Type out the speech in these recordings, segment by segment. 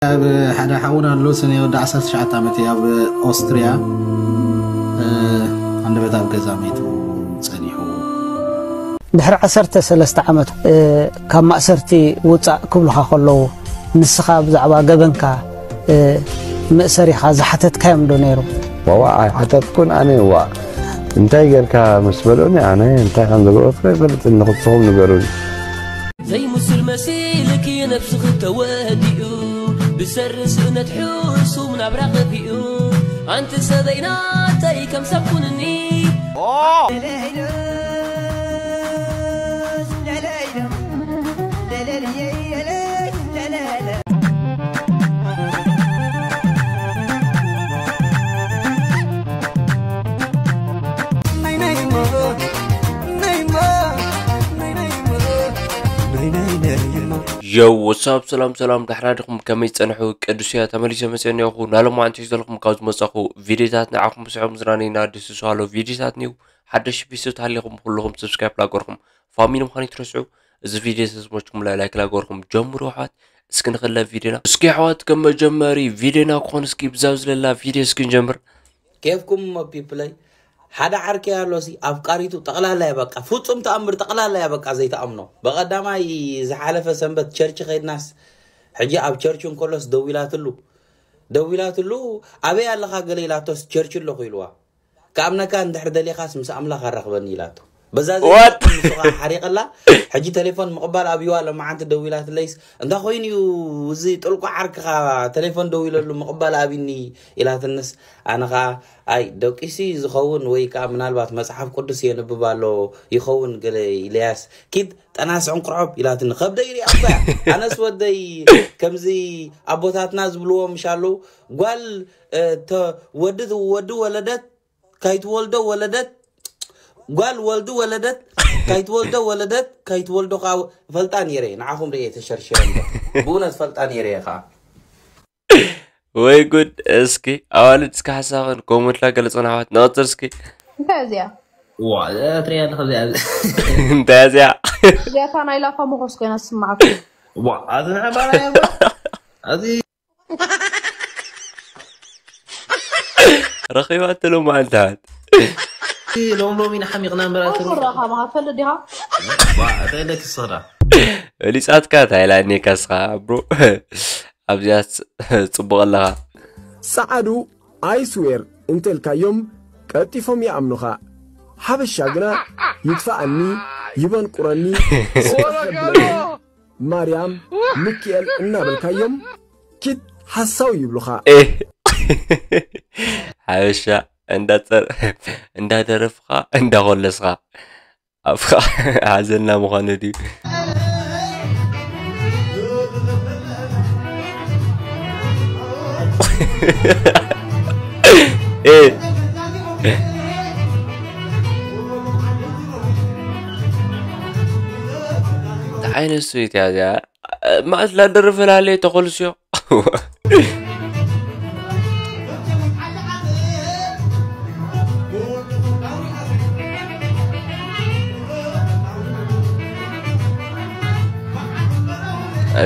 ኣብ ሓደ ሓውና ኣሎ፣ ሰነ ወዲ ዓሰርተ ትሽዓተ ዓመት እዩ፣ ኣብ ኦስትርያ፣ እ፣ ኣንደበት ኣብ ገዛ መይቱ ጸኒሑ። ድሕሪ ዓሰርተ ሰለስተ ዓመት፣ እ፣ ካብ ማእሰርቲ ውጻእ ክብሉኻ ከለዉ፣ ንስኻ ብዛዕባ ገበንካ፣ እ፣ መእሰሪኻ ዝሓተትካዮም ዶ ነይሩ? ዋዋ ኣይሓተትኩን ኣነ። ዋ እንታይ ጌርካ ምስ በሉኒ፣ ኣነ እንታይ ከም ዝገበርኩ ኣይፈልጥን፣ ንኽስኹም ንገሩኒ። ዘይምስል መሲልኪ ነብስኺ ተወዲኡ፣ ብሰሪ ስእነት ሕሱም ናብራ ኸፊኡ። ኣንቲ ሰበይ ናተይ ከም ሰብ ኩንኒ። ዮው ወሳብ ሰላም ሰላም፣ ዳሕና ድኹም ከመይ ጸንሑ? ቅዱስ እያ ተመሊሰ መጽአ እኒኹ። ናሎማዓንቲ ዘለኹም ካብ ዝመጻኹ ቪዲዮታት ንዓኹም ብስዕብ ምዝናነይና ደስ ዝሃሎ ቪዲዮታት ኒው። ሓደሽ ቢስት ሃሊኹም ኩልኹም ሰብስክራይብ ላገርኩም ፋሚሊ ምዃን ይትረስዑ። እዚ ቪዲዮ ተዝመችኩም ላይ ላይክ ላገርኩም ጀምሩ ኣሕዋት። እስኪ ንኽለ ቪዲዮና እስኪ ኣሕዋት፣ ከም መጀመሪ ቪዲዮና ክኾን እስኪ ብዛብ ዝለላ ቪዲዮ እስኪ ንጀምር። ኬፍኩም እሞ ፒፕለይ። ሓደ ዓርከይ ኣሎ ሲ ኣፍቃሪቱ ጠቕላላ እያ በቃ፣ ፍጹም ተኣምር ጠቕላላ እያ በቃ ዘይትኣምኖ። በቐዳማይ ዝሓለፈ ሰንበት ቸርች ከይድናስ፣ ሕጂ ኣብ ቸርች እንከሎስ ደዊላትሉ፣ ደዊላትሉ፣ ኣበይ ኣለኻ ገለ ኢላቶስ፣ ቸርች ኣለኹ ኢልዋ። ክኣምነካ እንድሕር ደሊኻስ ምስ ኣምላኽ ኣራኽበኒ ኢላቶ። በዛ What? ዘይትኣምን ንሱ ኸዓ ሓሪቐላ። ሕጂ ቴሌፎን ምቕባል ኣብይዋ። ሎማዓንቲ ደዊላትለይስ፣ እንታይ ኮይኑ እዩ እዚ ጥልቁ ዓርክኻ ቴሌፎን ደዊለሉ ምቕባል ኣብኒ ኢላትንስ፣ ኣነ ኸዓ ኣይ ደቂሲ ዝኸውን ወይ ከዓ ምናልባት መጽሓፍ ቅዱስ የንብብ ኣሎ ይኸውን ገለ ኢለያስ፣ ኪድ ጠናስ ዕንቁርዖብ ኢላትኒ። ከብደይ ሪኣ እኮ እያ። ኣነስ ወደይ ከምዚ ኣቦታትና ዝብልዎ ምሽ ኣለዉ፣ ጓል እ፣ ተ- ወዲ ወዲ ወለደት ካይትወልዶ ወለደት፣ ጓል ወልዲ ወለደት ካይትወልዶ ወለደት ካይትወልዶ ከዓ ፈልጣ ነይረ እየ። ንዓኹም ርእየ ተሸርሽረ እምበር ብእውነት ፈልጣ ነይረ እየ ከዓ። ወይ ጉድ። እስኪ ኣዋልድ እስኪ ሓሳኽን ኮመንት ላ ገለ ጽናሕዋት ንቐጽል እስኪ። እንታይ እዚኣ? ዋ ትሪያ ኣለኻ እዚኣ። እንታይ እዚኣ? እዚኣታ ናይ ላፋ መኾስ ኮይና ትስማዓኩም። ዋ ኣዚ ንዕባና እያ እባ። ኣዚ ረኺባትሉ ማንታት። ሎም ሎም ኢና ሓሚቕና እምበር ኣትሩ። ራኻ ማሃፈል ዲኻ? ዋ እንታይ ኢለኪ ስኽራ። በሊጻትካ ታይላንድ ኔካስኻ ብሮ። ኣብዚኣ ጽቡቕ ኣለኻ። ጸዓዱ ኣይስዌር እንተልካዮም ቀልጢፎም ይኣምኑኻ። ሓበሻ ግና ይጥፍኣኒ ይበንቁረኒ ስቕሕ የብለኒ ማርያም ሚኪኤል እናበልካዮም ኪድ ሓሳዊ ይብሉኻ። ኤህ። ሓበሻ እንዳጸር እንዳደረፍኻ እንዳኾለስኻ ኣፍኻ ሓዘና ምዃኑ ድዩ? እንታይ ዓይነት ስዊት እያ እዚኣ? ማለት ላደረፈ ላለ ተኾልስዮ።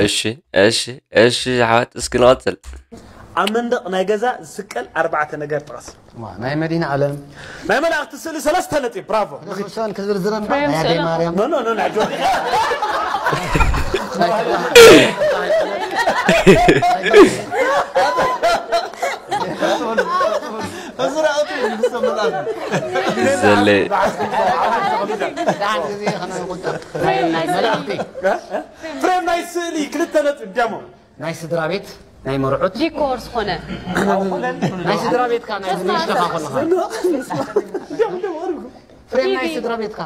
እሺ እሺ እሺ ኣሕዋት እስኪ ንቐጽል። ኣብ መንደቕ ናይ ገዛ ዝስቀል ኣርባዕተ ነገር ጥቐስ። ናይ መዲና ዓለም ናይ መላእኽቲ ስእሊ ሰለስተ ነጥቢ። ብራቮ። ሶን ክዝርዝረን ናይ ኣደይ ማርያም ኖ ኖ ኖ ናይ ጆርጅ ዘለ መላእኽቲ ፍሬም ናይ ስእሊ ክልተ ነጥቢ። ደሞ ናይ ስድራ ቤት ናይ መርዑት ዲኮር ዝኾነ ናይ ስድራ ቤትካ ናይ ንሽተኻ ከለኻ ፍሬም ናይ ስድራ ቤትካ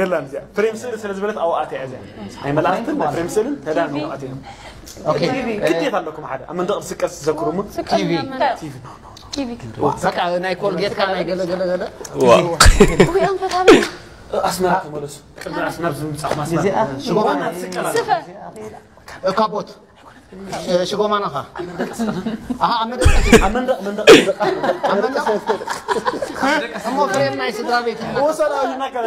የላን እዚኣ ፍሬም ስእሊ ስለ ዝበለት ኣብኣ እያ እዚኣ ናይ መላእኽትን ናይ ፍሬም ስእልን ተዳን መውቃት እዮም። ኦኬ ግዴታ ኣለኩም ሓደ ኣብ መንደቕ ዝስቀል ትዘክሩ እሞ ቲቪ ቲቪ ኖ ኖ በቃ ናይ ኮልጌትካ ናይ ገለ ገለ ገለ ዋ ጉያን ፈታበይ ኣስመራ ተመለሱ። ቅድሚ ኣስመራ ዝምጻኹም ኣስመራ ሽጎማና ትስቀል ስፈ ካቦት ሽጎማናኻ ኣሃ ኣብ መደቀሲ ኣብ መንደቕ መንደቕ ኣብ መንደቕ እሞ ፍሬም ናይ ስድራ ቤት ወሰዳ ኣሉና ካለ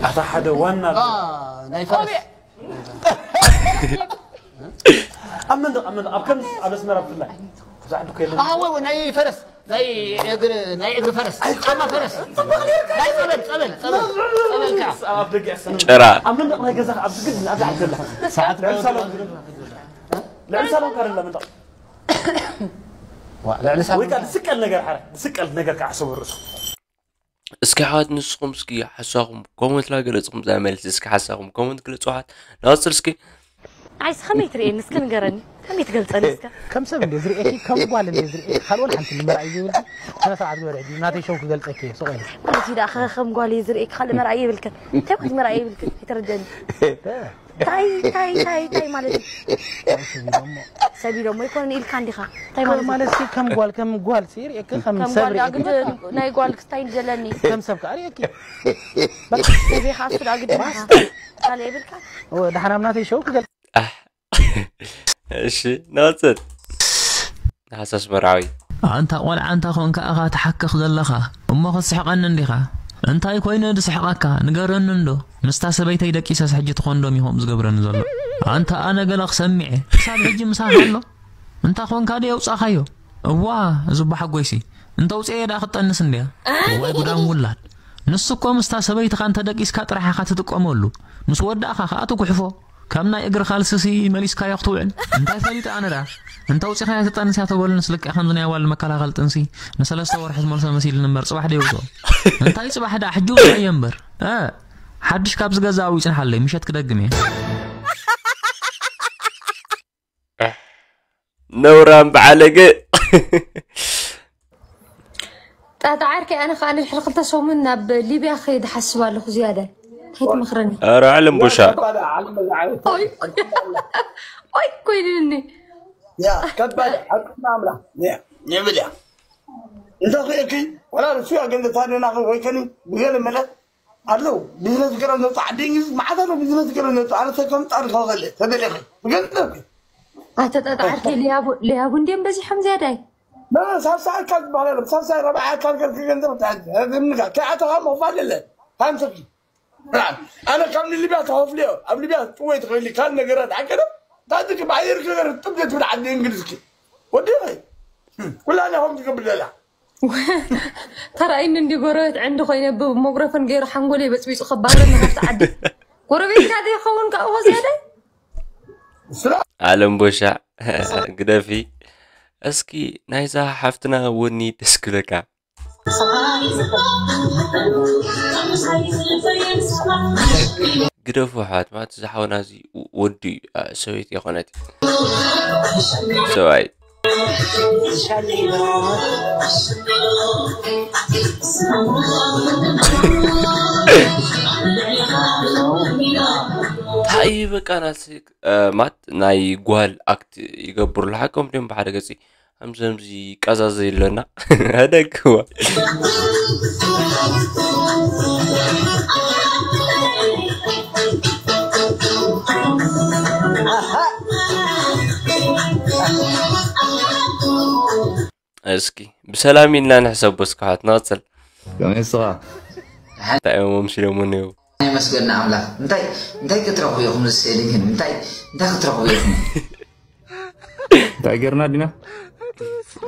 ኣታ ሓደ ዋና ናይ ፈረስ ኣብ መንደቕ ኣብ መንደቕ ኣብ ከም ኣብ ኣስመራ ብፍላይ ብዙሕ ዓዲ እኮ የለን። ኣሃ፣ ወይ፣ ወይ፣ ናይ ፈረስ፣ ናይ እግሪ፣ ናይ እግሪ ፈረስ፣ ጫማ ፈረስ። ናይ ጸበል፣ ጸበል፣ ጸበል፣ ጸበል ከኣ። ኣብ ኣፍ ደገ ይሕሰን። ጭራ። ኣብ መንደቕ ናይ ገዛኻ ኣብ ዝግድን ኣብ ዛዕባ ገላ። ሰዓት ልዕሊ ሳሎን ዝግድን። ልዕሊ ሳሎን ካርላ መንደቕ። ዋ፣ ልዕሊ ሳሎን። ወይ ከኣ ዝስቀል ነገር ሓረ፣ ዝስቀል ነገር ከኣ ሓሰቡ ርእሱ። እስኪ ኣሕዋት ንስኹም እስኪ ሓሳኹም ኮመንት ላገለጽኹም እዛ መልሲ እስኪ ሓሳኹም ኮመንት ግለጹ ኣሕዋት። ንቐጽል እስኪ። ኣይስ ከመይ ትርእየኒ እስኪ ንገረኒ። ከመይ ትገልጸኒ እስከ? ከም ሰብ እንደ ዝርእየኪ ከም ጓል እንደ ዝርእየኪ ካልኦን ሓንቲ ንመርኣይ ዘይብልኪ ስነ ስርዓት ግበሪ። ሕጂ ናተይ ሸው ክገልጸኪ እየ፣ ስቕ ኢለ። ማለት እዩ ደኣ ከ ከም ጓል እየ ዝርእየኪ ካልእ መርኣይ የብልክን። እንታይ ማለት መርኣይ የብልክን? ኣይተረድአኒ። ታይ ታይ ታይ ታይ ማለት እዩ? ሰቢዶሞ። ሰቢዶሞ ይኮን ኢልካ እንዲኻ? እንታይ ማለት እዩ? ማለት ሲ ከም ጓል ከም ጓል ሲ ርእየኪ ከም ከም ሰብ ጓል ርእየኪ ኣግድ ናይ ጓል ክስታይ ዘለኒ። ከም ሰብ ከኣ ርእየኪ። በቃ እዚ ኻሱ ኣግድ ካልእ የብልካ? ደሓን ኣብ ናተይ ሸው ክገል ኣሕ። እሺ፣ ንቐጽል። ሃሳስ መርዓዊ። ኣንታ ቆልዓ እንታ ኾንካ ኢኻ ትሓክኽ ዘለኻ? እሞ ክትስሕቐኒ እንዲኻ? እንታይ ኮይነ ድስሕቐካ? ንገረኒ እንዶ። ምስታ ሰበይተይ ደቂሰስ ሕጂ ትኾን ዶ ሚኾም ዝገብረኒ ዘሎ? ኣንታ ኣነ ገለ ክሰሚዐ። ክሳብ ሕጂ ምሳኻ ኣሎ? እንታ ኾንካ ዶ የውጻኻዮ? እዋ፣ እዚ ኣቦሓጎይሲ። እንተ ውጽኤ ደኣ ክትጠንስ እንድያ። እዋይ ጉዳም ውላድ። ንሱ እኮ ምስታ ሰበይትኻ እንተ ደቂስካ ጥራሕ ኢኻ ትጥቀመሉ። ምስ ወዳእኻ ከኣ ትጉሕፎ። ከም ናይ እግሪ ካልስሲ መሊስካዮ ክትውዕል። እንታይ ፈሊጠ ኣነ ደኣ? እንተ ኣውጺኻያ ትጠንስያ ተበሉንስ ልክዕ ከምዚ ናይ ኣዋልድ መከላኸሊ ጥንሲ ንሰለስተ ወርሒ ዝመልሶ መሲልኒ እምበር ጽባሕ ደየውጽኦ። እንታይ ጽባሕ ደኣ ሕጂ ውጽኣዮ እምበር። እ፣ ሓድሽ ካብ ዝገዛእ ኣብኡ ይጽንሓለይ፣ ምሸት ክደግም እየ። ነውራም በዓለገ። ጣጣ ዓርከይ፣ ኣነ ከኣ ንድሕሪ ክልተ ሰሙን ናብ ሊብያ ክኸይድ እሓስብ ኣለኹ። ዝያዳ እንታይ ትመኽረኒ? ኧረ ዓለም ቦሻ። ከባድ ዓለም መዝዓዊ። ኦይ፣ ኦይ ኮይኑኒ። ያ፣ ከባድ ዓቅምና ኣምላኽ። ያ፣ ይብል እያ። እንተ ኽእልኪ፣ ወላ ንሱ ያ ገለ ታደናኺ ወይ ከኒ ብገለ መለ ኣለዉ። ቢዝነስ ገለ ዘውፅእ ዓዲ እንግሊዝ መዓት ኣሎ። ቢዝነስ ገለ ዘውፅእ ኣነ ሰብ ከም ጣሪ ከኸለ ተደሊኺ ብገንዘብኪ። ኣተ ጣጣ ዓርከይ፣ ለያቡ፣ ለያቡ እንድዮም በዚሖም ዝያዳይ። ኖ፣ ኖ፣ ሳልሳይ ኣካል ዝበሃል የለን። ሳልሳይ ራብዓይ ኣካል ገርኪ ገንዘብ ትሕዝ። ምንጋ፣ ከይኣተኻ ምኽፋል የለን። ታንስኪ። ብርሃን፣ ኣነ ካብ ንሊብያ ተኸፍልዮ። ኣብ ሊብያ ጥወይ ትኽእሊ፣ ካልእ ነገራት ሓቂ ዶ? ታንስኪ ብኣየር ክገር ጥብ ዘይትብል ዓዲ እንግሊዝኪ። ወዲኺ። ኩላና ከምኡ ትገብር ዘላ። ተራእይኒ እንዲ ጎረቤት ዕንዲ ኮይነ ብመጉረፈን ገይሩ ሓንጎለይ በጽቢጹ ከባረኒ ካብቲ ዓዲ። ጎረቤትካ ዘይኸውን ካብኡ ዝያዳይ? ስራ። ኣለም ቦሻ፣ ግደፊ። እስኪ ናይዛ ሓፍትና ወኒ ደስ ክብለካ። ግደፉ ኣሕዋት፣ ማለት እዚ ሓውና እዚ ወዲ እዩ፣ ኣ፣ ሰበይቲ የኾነት። ሰብኣይ። እንታይ እዩ በቃ ናሲ፣ እ፣ ማት ናይ ጓል ኣክት ይገብሩሉ ሓቆም ድዮም ብሓደ ገፂ? ከምዚ ከምዚ ቀዛዘ ይሎና። ኣደግዋ። እስኪ ብሰላም ኢልና ንሕሰቦ እስኪ ኣሕዋት ንቐጽል። ከመይ ንስኻ? እንታይ እዮም ኣምሲሎሞ እኒአው? የመስገን ንኣምላኽ። እንታይ፣ እንታይ ክትረኽቡ ኢኹም እዚ ስእሊ ግን? እንታይ፣ እንታይ ክትረኽቡ ኢኹም? እንታይ ጌርና ዲና?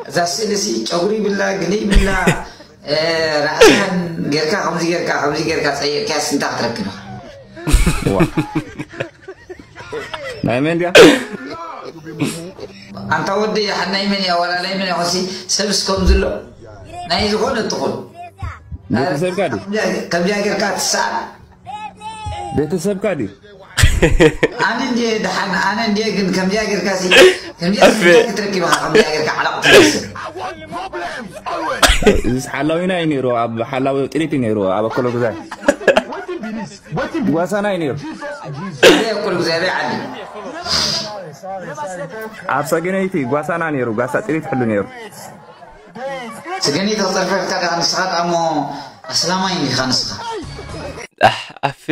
እዛ ስእሊ ሲ ጨጉሪ ይብላ፣ ግሊ ይብላ፣ እ፣ ራእስኻን ጌርካ፣ ከምዚ ጌርካ፣ ከምዚ ጌርካ ጸይቕካስ እንታይ ክትረክብ ኢኻ? ዋ። ናይ መን ድያ? ኣንታ ወዲ፣ ሓ-፣ ናይ መን እያ? ዋላ ናይ መን እያ? ኸሲ ሰብስ ከም ዝሎ ናይ ዝኾነ ትኹን። ቤተሰብካ ድዩ? ከምዚኣ፣ ከምዚኣ ጌርካ ትሰኣል። ቤተሰብካ ድዩ? ኣነ እንድየ ደሓን፣ ኣነ እንድየ ግን ከምዚኣ ጌርካ ሲ፣ ከምዚኣ ሲ ኣፌ። እንታይ ክትረክብ ኢኻ? ከምዚኣ ጌርካ ዓላቕ ትመስል። እዚስ ሓላዊና እዩ ነይሩ፣ ኣብ ሓላዊ ጥሪት እዩ ነይሩ፣ ኣብ ኣኮሎ ግዛይ። ጓሳና እዩ ነይሩ። ኣበይ ኣኮሎ ግዛይ፣ ኣበይ ዓዲ? ኣብ ሰገነይቲ ጓሳና ነይሩ፣ ጓሳ ጥሪት ሕሉ ነይሩ። ስገኒ ተጸርፈካ ዲኻ ንስኻ? ደኣ እሞ ኣስላማይ እንዲኻ ንስኻ። ኣሕ፣ ኣፌ፣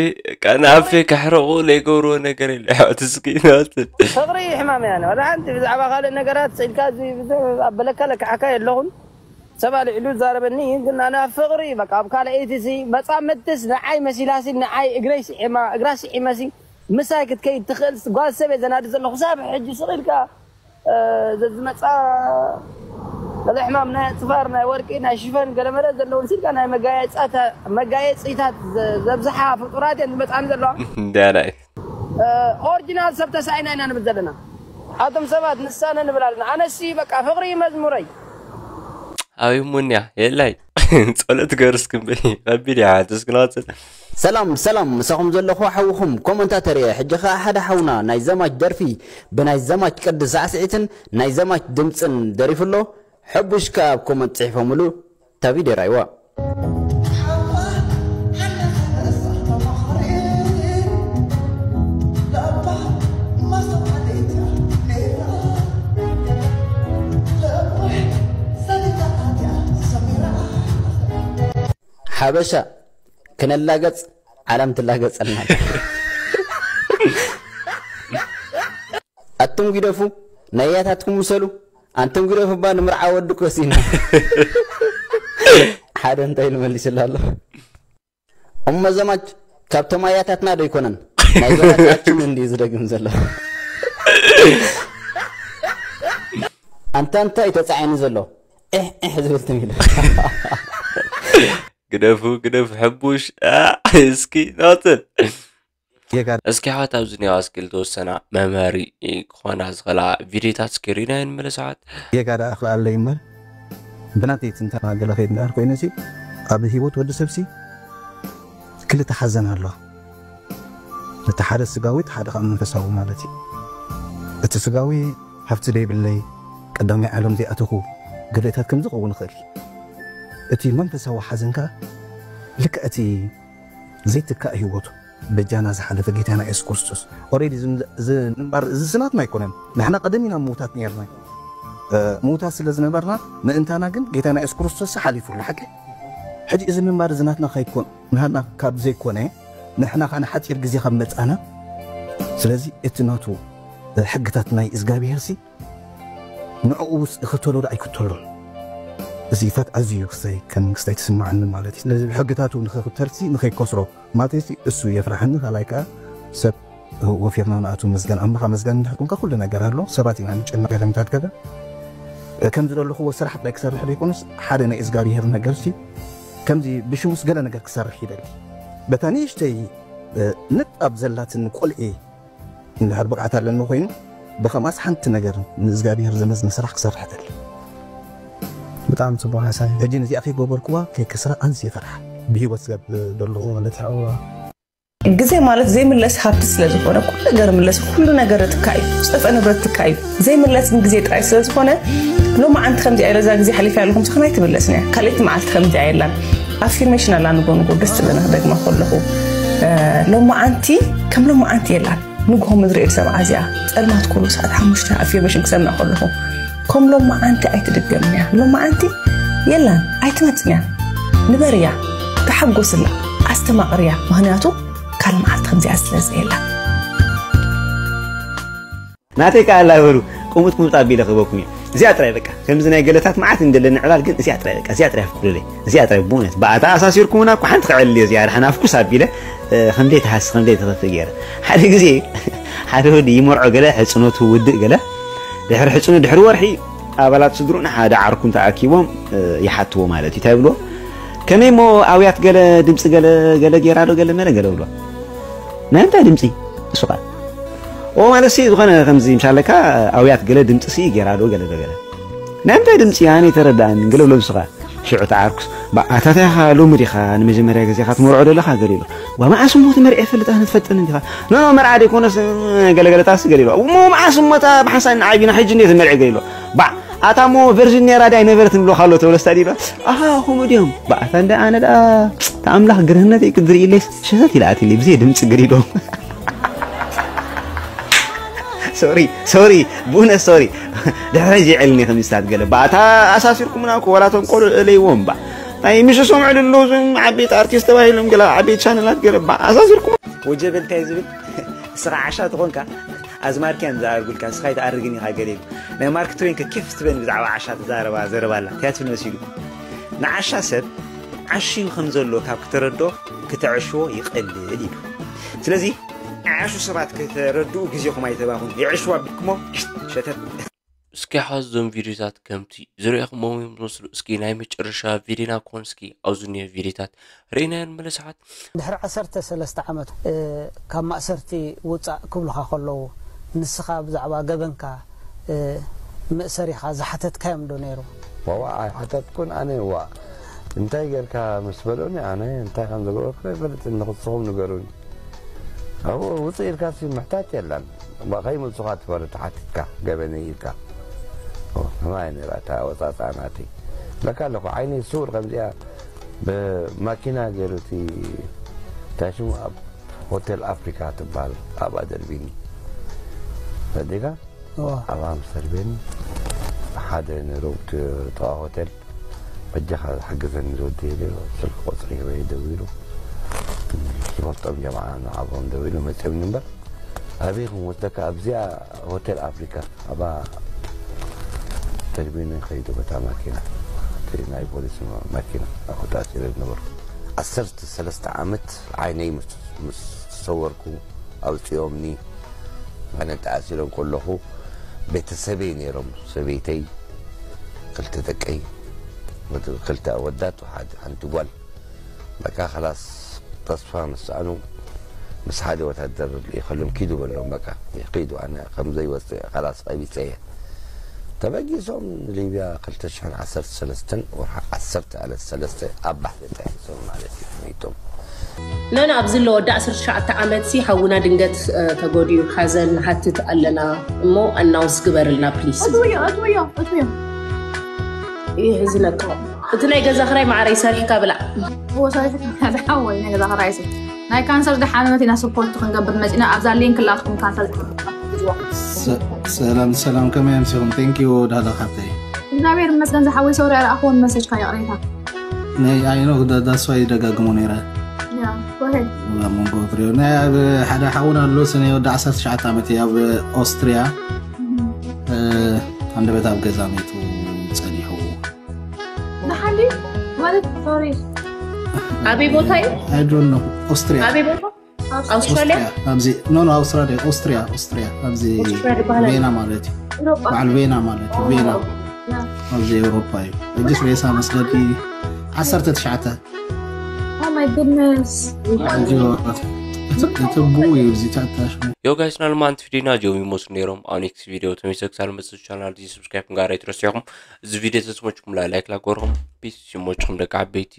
ቃ-፣ ንኣፌ ከሕረቑ ዘይገብርዎ ነገር የለ። ኣሕዋት እስኪ ንቐጽል። ፍቕሪ ሕማም እያ። ዋላ ሓንቲ ብዛዕባ ካልእ ነገራት ስኢልካ እዚ ብዘ-፣ ኣብ በለካ ለክሓካ የለኹን። ሰብ ኣልዒሉ ዝዛረበኒ እዩ፣ ግን ኣነ ኣብ ፍቕሪ፣ በቃ፣ ኣብ ካልኣይቲ ሲ መጻምድትስ ንዓይ መሲላሲ፣ ንዓይ እግረይ ስዒማ፣ እግራ ስዒመሲ፣ ምሳይ ክትከይድ ትኽእል ጓል ሰብ እየ ዘናዲ ዘለኹ። ሳብ ሕጂ ስቕ ኢልካ፣ እ፣ ዘዝመጻ ገለ ሕማም ናይ ኣጽፋር፣ ናይ ወርቂ፣ ናይ ሽፈን ገለመለ ዘለውን ሲልካ ናይ መጋየጻታ-፣ መጋየጺታት ዘ-፣ ዘብዝሓ ፍጡራት እየን ዝመጻኒ ዘለዋ። እንዳላይ። እ፣ ኦሪጂናል ሰብ ተሳኢና ኢና ንብል ዘለና። ኣቶም ሰባት ንሳነ ንብል ኣለና። ኣነሲ በቃ ፍቕሪ መዝሙረይ። ኣበይ ሙንያ የላይ። ጸሎት ገርስ ክንበይ ከቢድ እያ። ሓንትስ ክናወጽእ። ሰላም ሰላም፣ ምሳኹም ዘለኹ ሓውኹም ኮመንታተር እየ። ሕጂ ኸኣ ሓደ ሓውና ናይ ዘማች ደርፊ ብናይ ዘማች ቅዲ ሳዕስዒትን ናይ ዘማች ድምጽን ደሪፉ ኣሎ። ሕቡሽ ከኣ ኣብ ኮመንት ጽሒፎምሉ። እታ ቪድዮ ራይዋ። ሓበሻ ክነላገጽ ዓለም ትላገጸልና። ኣቱም ግደፉ፣ ናይ ያታትኩም ምሰሉ። ኣንቱም ግደፉ እባ ንምርዓ ወዲ ኮሲና። ሓደ እንታይ ኢሉ መሊስላ ኣሎ? እሞ ዘማች ካብቶም ኣያታትና ዶ ይኮነን? ናይ ዘማች ኣክሽን እንዲ ዝደግም ዘሎ። ኣንታ እንታይ ተጻዒኑ ዘሎ? ኤሕ ኤሕ ዝብል ትም ኢሉ። ግደፉ፣ ግደፉ፣ ሕቡሽ። ኣ፣ እስኪ ናወጽእ። ጌጋ እስኪ ኣሕዋት ኣብዚ እኒኣዋ እስኪ ዝተወሰና መምሃሪ ክኾና ዝኽእላ ቪድዮታት እስኪ ርኢና ንመለስ ኣሕዋት። ጌጋ ደኣ ክልኣለይ እምበር፣ ብናተይ ትንተና ገለ ከይድ እምበር ኮይኑሲ፣ ኣብ ህይወት ወዲ ሰብሲ ክልተ ሓዘን ኣሎ። እቲ ሓደ ስጋዊ፣ እቲ ሓደ ከዓ መንፈሳዊ ማለት እዩ። እቲ ስጋዊ ሃብቲ ደይብለይ፣ ቀዳማይ ዓለም ዘይኣተኹ፣ ገለታት ከምዚ ክኸውን ይኽእል። እቲ መንፈሳዊ ሓዘን ከዓ ልክዕ እቲ ዘይትካእ ህይወቱ በጃና ዝሓለፈ ጌታና የሱስ ክርስቶስ። ኦሬዲ እዚ ምንባር፣ እዚ ስናትና ኣይኮነን። ንሕና ቀደም ኢና ምውታት ነርና። እ፣ ምውታት ስለ ዝነበርና፣ ምእንታና ግን ጌታና የሱስ ክርስቶስ ሓሊፉ ኣሎ። ሓቂ? ሕጂ እዚ ምንባር እዚ ናትና ከይኮን፣ ናትና ካብ ዘይኮነ፣ ንሕና ኸዓ ንሓጺር ግዜ ካብ መጻና፣ ስለዚ እቲ ናቱ፣ እ፣ ሕግታት ናይ እግዚኣብሄርሲ ንዕኡ ውስ ይኽተሎ ዶ ኣይክተሎን? እዚ ታት ኣዝዩ ክስተይ ከም ክስተይ ትስምዓኒ ማለት እዩ። ስለዚ ብሕግታቱ ንኽኽተልሲ ንኸይከስሮ ማለትሲ እሱ የፍርሓኒ፣ ካልኣይ ከኣ ሰብ ወፊርና ንኣቱ መስገን ኣምላኽ ኣመስገን እንድሕር ኮንካ ኩሉ ነገር ኣሎ። ሰባት ኢና ንጨነቕ ገለ ምታት ገለ። ከምዚ ዘለኹዎ ስራሕ ጥራይ ክሰርሕ ዘይኮነስ ሓደ ናይ እግዚኣብሄር ነገርሲ ከምዚ ብሽሙስ ገለ ነገር ክሰርሕ ይደሊ። በታ ንእሽተይ ንጣብ ዘላትን ቆልዒ እንድሕር ብቕዓት ኣለኒ ኮይኑ፣ ብኸምኣስ ሓንቲ ነገር ንእግዚኣብሄር ዘመስግን ስራሕ ክሰርሕ እደሊ። ብጣዕሚ ጽቡቕ ሓሳብ እዩ። ሕጂ ነዚኣ ከይገበርኩዋ ከይከስራ ኣንስ ይፈርሓ። ብህይወት ስጋብ ዘለኹ ማለት እዩ። ግዜ ማለት ዘይምለስ ሃብቲ ስለ ዝኾነ፣ ኩሉ ነገር ምለስ፣ ኩሉ ነገር እትካ እዩ፣ ዝጠፍአ ንብረት እትካ እዩ። ዘይምለስ ግን ግዜ ጥራይ ስለ ዝኾነ፣ ሎማዓንቲ ከምዚኣ ኢለ እዛ ግዜ ሓሊፈያ ኣለኹም ስኽን ኣይትምለስን እያ። ካልኣይቲ መዓልቲ ከምዚኣ የላን። ኣፊርሜሽን ኣላ ንጎ ንጎ ደስ ትብለና ክደግማ ከለኹ፣ እ፣ ሎማዓንቲ ከም ሎማዓንቲ የላን። ንግሆ ምድሪ ኤል ሰብዓ እዚኣ ጸልማት ኩሉ ሰዓት ሓሙሽተ ኣፊርሜሽን ክሰምዕ ከለኹ፣ ከም ሎማዓንቲ ኣይትድገምን እያ። ሎማዓንቲ የላን፣ ኣይትመጽን እያ። ንበርያ፣ ተሓጎስላ፣ ኣስተማቕርያ። ምኽንያቱ ካልእ መዓልቲ ከምዚኣ ስለ ዘየላ። ናተይ ከኣ ኣላ በሉ፣ ቅሙጥ ቅሙጥ ኣቢለ ክህበኩም እየ። እዚኣ ጥራይ በቃ፣ ከምዚ ናይ ገለታት መዓት እንደለኒ ዕላል፣ ግን እዚኣ ጥራይ በቃ፣ እዚኣ ጥራይ ኣፍቅዱለይ። እዚኣ ጥራይ ብእውነት፣ ብኣታ ኣሳሲርኩምና እኮ ሓንቲ ክዕልል እየ፣ እዚኣ ደሓን ኣፍኩስ ኣቢለ፣ እ፣ ከም ዘይትሃስ፣ ከም ዘይትኸፍእ ገይረ። ሓደ ግዜ፣ ሓደ ወዲ ይመርዖ ገለ፣ ሕጽኖቱ ውድእ ገለ፣ ድሕሪ ሕጽኖ፣ ድሕሪ ወርሒ፣ ኣባላት ስድርኡ ንሓደ ዓርኩ እንተኣኪቦም፣ እ፣ ይሓትዎ ማለት እዩ። እንታይ ይብልዎ? ከመይ እሞ ኣውያት ገለ ድምጺ ገለ፣ ገለ ጌራ ዶ ገለ መለ ገለ ብልዎ። ናይ እንታይ ድምጺ? እሱ ኸኣ። ኦ፣ ማለት ሲ ዝኾነ ከምዚ ምሻለካ ኣውያት ገለ ድምጺ ሲ ጌራ ዶ ገለ ዶ ገለ። ናይ እንታይ ድምጺ? ኣነ ኣይተረድኣንን ገለ ብሎ ንሱ ኸኣ። ሽዑ እቲ ዓርኩስ፣ "ባ፣ ኣታ እንታይ ኢኻ ሎሚ ዲኻ ንመጀመርያ ግዜ ኢኻ ትመርዖ ዘለኻ?" ገለ ኢሉ። "ዋ፣ መዓስ እሞ ተመርዒ እፈልጥ ኣነ ትፈልጠኒ ዲኻ?" "ኖ፣ ኖ፣ መርዓ ደይኮነስ፣ ገለ ገለታሲ" ገለ ኢሉ። "እሞ መዓስ እሞ እታ ብሓንሳብ ንዓቢና ሕጂ እንዴ ተመርዒ?" ገለ ኢሉ። "ባ፣ ኣታ እሞ ቨርጂን ነይራ ድያ ኣይነበረትን ብሎኻ ኣሎ ተብሎ ስታዲ?" ኢሉ። "ኣሃ፣ ከምኡ ድዮም?" ባ፣ ኣታ እንደ ኣነ ደኣ፣ እታ ኣምላኽ ግርህነተይ ክትዝርእይለይ ሸተት ኢላ ኣትይለይ፣ ብዘይ ድምጺ ገለ ኢሉ። ሶሪ፣ ሶሪ፣ ብእውነት ሶሪ። ድሕረይ ዘይዕልኒ ከምዚ ስታት ገለ። ባእታ ኣሳሲርኩምና እኮ፣ ዋላ እቶም ቆልዑ እለይዎም ባ። ናይ ምሽ ሰምዑ ልሎ፣ እዞም ዓበይቲ ኣርቲስት ተባሂሎም ገለ፣ ዓበይቲ ቻነላት ገለ፣ ባ፣ ኣሳሲርኩም። ወጀበ እንታይ ዝብል? እስኻ ዓሻ ተኾንካ፣ ኣዝማርክያን ዝኣርጉልካ፣ እስኻ ኣይትኣርግን ኢኻ ገለ ኢሉ። ናይ ማርክ ትዌን ከ ኬፍ ትበን ብዛዕባ ዓሻ ተዛረባ ዘረባ ኣላ። እንታይ ትብል መሲሉ? ንዓሻ ሰብ ዓሽዩ ከም ዘሎ ካብ ክተረድኦ፣ ክተዕሽዎ ይቐልል ኢሉ። ስለዚ፣ ዓሹ ሰባት ከተረድኡ ግዜኹም ኣይተባኹን። የዕሽዋ ቢልኩሞ ሸተት። እስኪ ሓዞም ቪድዮታት ከምቲ ዝረኣኹሞም እዮም ዝመስሉ። እስኪ ናይ መጨረሻ ቪድዮና ክኾን እስኪ ኣብዚ እኒኦ ቪድዮታት ርኢናዮ ንመለስ ሓት። ድሕሪ ዓሰርተ ሰለስተ ዓመት ካብ ማእሰርቲ ውፃእ ክብሉኻ ከለዉ ንስኻ ብዛዕባ ገበንካ መእሰሪኻ ዝሓተትካዮም ዶ ነይሩ? ዋዋ ኣይሓተትኩን ኣነ። ዋ እንታይ ጌርካ ምስ በሉኒ ኣነ እንታይ ከም ዝገበርኩ ኣይፈልጥን። ንኽስኹም ንገሩኒ። ኣብኡ ውፅእ ኢልካ ሲ ምሕታት የለን። እባ ከይመልሱኻ ትፈሪ ተሓቲትካ ገበነይ ኢልካ። ኦ፣ ከማይ ነይራ እታ ኣወፃፅኣ ናተይ። ለካ ኣለኹ ዓይነይ ስውር ከምዚኣ ብማኪና ገይሩ እቲ እንታይ ሽሙ ኣብ ሆቴል ኣፍሪካ ትበሃል ኣብኣ ደርቢኒ። ፈዲካ እዋ ኣብኣ ምስ ደርቤኒ ሓደ ነይሩ እቲ ጥቓ ሆቴል በጃኻ ዝሓግዘኒ ዝወዲ ኢሉ ስልኪ ቁፅሪ ሂበ ደዊሉ ዝፈልጦም ጀምዓ ንዓብሮም ደዊሉ መፅኦምኒ እምበር ኣበይ ክንወስደካ ኣብዚኣ ሆቴል ኣፍሪካ ኣብኣ ተርቢኒ ከይዱ በታ ማኪና እቲ ናይ ፖሊስ ማኪና ኣብኡ ተኣሲረ ዝነበርኩ ዓሰርተ ሰለስተ ዓመት ዓይነይ ምስ ምስ ተሰወርኩ ኣውፂኦምኒ ኣነ ተኣሲረ ከለኹ ቤተሰበይ ነይሮም ሰበይተይ ክልተ ደቀይ ክልተ ኣወዳት ሓንቲ ጓል በቃ ከላስ ተስፋ ምስ ሰኣኑ ምስ ሓደ ወታደር ልኢኸሎም ኪዱ በሎም በቃ ኪዱ ኣነ ከምዘይወፅእ ከላስ ቀቢፀ እየ ተበጊሶም ንሊብያ ክልተ ሽሕን ዓሰርተ ሰለስተን ወርሒ ዓሰርተ ኣለት ሰለስተ ኣብ ባሕሪ ጠሒሶም ማለት እዩ ሚቶም ነን ኣብዚ ኣለዎ ወዲ ዓሰርተ ትሽዓተ ዓመት ሲ ሓውና ድንገት ተጎዲኡ ሓዘን ንሓትት ኣለና እሞ ኣናውንስ ግበርልና ፕሊስ እትውዮ እትውዮ እትውዮ ይሕዝነካ እቲ ናይ ገዛ ክራይ ማዕረይ ሰሪሕካ ብላ እዎ ሰሪሑ ዝሓወይ ናይ ገዛ ክራይ ሲ ናይ ካንሰር ዝሓመመት ኢና ስፖርት ክንገብር መፂና ኣብዛ ሊንክ ላትኩም ካንሰር ዝሓመመት ዝዋ ሰላም ሰላም ከመይ ኣምሲኹም thank you ዳላ ሓብተይ እግዚኣብሔር ይመስገን ዝሓወይ ሰው ሪኣ ረኣኽዎ ንመሰጅካ ይቕሬታ ናይ ኣይኖ that's why ይደጋግሞ ነይረ ያ go ahead ኣብ መንጎ ትሪኦ ናይ ኣብ ሓደ ሓውና ኣሎ ሰነ ወዲ ዓሰርተ ትሽዓተ ዓመት እዩ ኣብ ኦስትሪያ እ፣ ሃንደበት ኣብ ገዛ ሜቱ ጸኒሑ ንሓሊ ማለት ሶሪ ኣበይ ቦታ እዩ I don't know ኦስትሪያ ኣበይ ቦታ ኣውስትራልያ ኣብዚ no no ኣውስትራልያ ኦስትሪያ ኦስትሪያ ኣብዚ ኦስትሪያ ዝበሃል ቬና ማለት እዩ ኤውሮጳ በዓል ቬና ማለት እዩ ቬና ያ ኣብዚ ኤውሮፓ እዩ እጅስ ሬሳ መስለዲ ዓሰርተ ትሽዓተ Oh my goodness. ሕጂ እቲ ብኡ እዩ እዚ ተኣታሽ Yo guys፣ ናልማንት ቪዲዮና ጆም ይመስሉ ነይሮም። ኣብ ኔክስት ቪዲዮ ተመልሰ ክሳብ መፅእ ቻናል እዚ ሰብስክራይብ ምግባር ኣይትረስዑ። እዚ ቪዲዮ ተስሞችኩም ላይክ ላጎርኩም ፒስ ይሞችኩም ደቂ ዓበይቲ